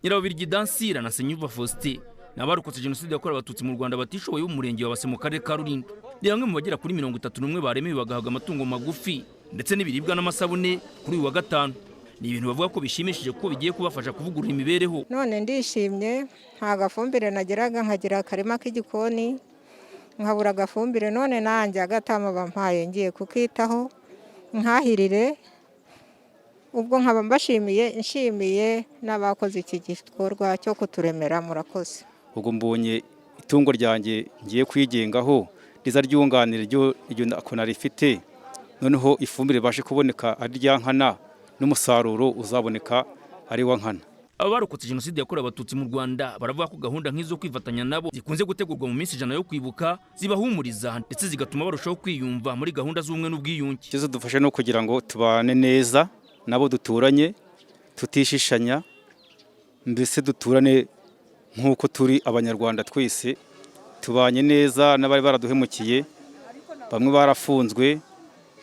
Nyirababirigi Dansira na Senyuva Faustin ni abarokotse Jenoside yakorewe Abatutsi mu Rwanda batishoboye b'Umurenge wa Base mu Karere ka Rulindo. Ni bamwe mu bagera kuri 31 baremewe, bagahabwa amatungo magufi ndetse n'ibiribwa n'amasabune kuri uyu wa gatanu. Ni ibintu bavuga ko bishimishije kuko bigiye kubafasha kuvugurura imibereho. None ndishimye. Nta gafumbire nageraga, nkagira akarima k'igikoni nkabura agafumbire. None nanjye agatama bampaye ngiye kukitaho, nkahirire. Ubwo nkaba mbashimiye, nshimiye n'abakoze iki gikorwa cyo kuturemera. Murakoze. Ubwo mbonye itungo ryanjye ngiye kwigengaho, riza ryunganira iryo ako narifite. Noneho ifumbire ibashe kuboneka ari rya nkana, n'umusaruro uzaboneka ari wa nkana. Aba barokotse Jenoside yakorewe Abatutsi mu Rwanda baravuga ko gahunda nk'izo kwifatanya nabo zikunze gutegurwa mu minsi 100 yo kwibuka zibahumuriza, ndetse zigatuma barushaho kwiyumva muri gahunda z'ubumwe n'ubwiyunge. Icyo dufashe no kugira ngo tubane neza nabo duturanye, tutishishanya, mbese duturane nk'uko turi Abanyarwanda twese. Tubanye neza n'abari baraduhemukiye. Bamwe barafunzwe,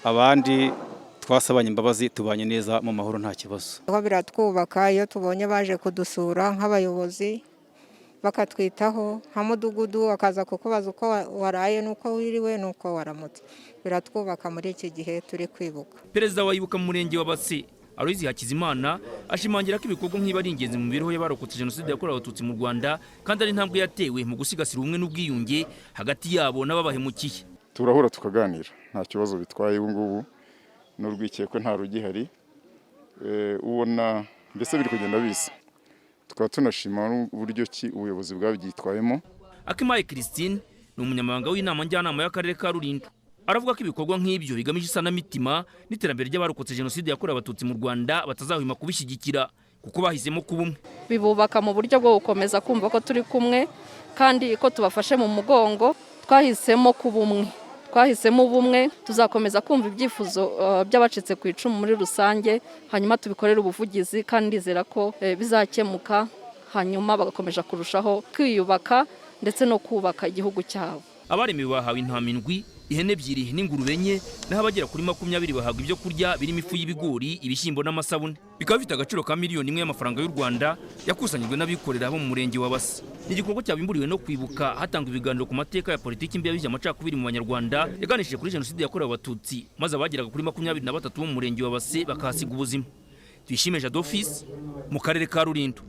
abandi twasabanye imbabazi, tubanye neza mu mahoro, nta kibazo. Aho biratwubaka iyo tubonye baje kudusura nk'abayobozi, bakatwitaho, nka mudugudu akaza kukubaza uko waraye n'uko wiriwe n'uko waramutse. Biratwubaka muri iki gihe turi kwibuka. Perezida wa Ibuka mu Murenge wa Base, Aloyizi Hakizimana, ashimangira ko ibikorwa nk'ibi ari ingenzi mu mibereho y'abarokotse Jenoside yakorewe Abatutsi mu Rwanda, kandi ari intambwe yatewe mu gusigasira ubumwe n'ubwiyunge hagati yabo n'ababahemukiye. Turahura tukaganira, nta kibazo bitwaye. Ubu ngubu n'urwikekwe nta rugihari. Ubona mbese biri kugenda biza, tukaba tunashima uburyo ki ubuyobozi bwabyitwayemo. Akimaye Christine ni umunyamabanga w'inama njyanama y'Akarere ka Rulindo. Aravuga ko ibikorwa nk'ibyo bigamije isanamitima n'iterambere ry'abarokotse Jenoside yakorewe Abatutsi mu Rwanda batazahwema kubishyigikira, kuko bahisemo kuba umwe. Bibubaka mu buryo bwo gukomeza kumva ko turi kumwe kandi ko tubafashe mu mugongo. Twahisemo kuba umwe, twahisemo ubumwe. Tuzakomeza kumva ibyifuzo by'abacitse ku icumu muri rusange, hanyuma tubikorere ubuvugizi, kandi ndizera ko bizakemuka, hanyuma bagakomeza kurushaho kwiyubaka ndetse no kubaka igihugu cyabo. Abaremewe bahawe intama indwi, ihene ebyiri n'ingurube enye, naho abagera kuri 20 bahabwa ibyo kurya birimo ifu y'ibigori, ibishyimbo n'amasabune. Bikaba bifite agaciro ka 1 miliyoni y'amafaranga y'u Rwanda yakusanyijwe n'abikorera bo mu Murenge wa Base. Ni igikorwa cyabimburiwe no kwibuka, hatangwa ibiganiro ku mateka ya politiki mbi yabije amacakubiri mu Banyarwanda yaganishije kuri Jenoside yakorewe Abatutsi, maze abageraga kuri 23 bo mu Murenge wa Base bakahasiga ubuzima. Tuyishime Jadofisi, mu Karere ka Rulindo.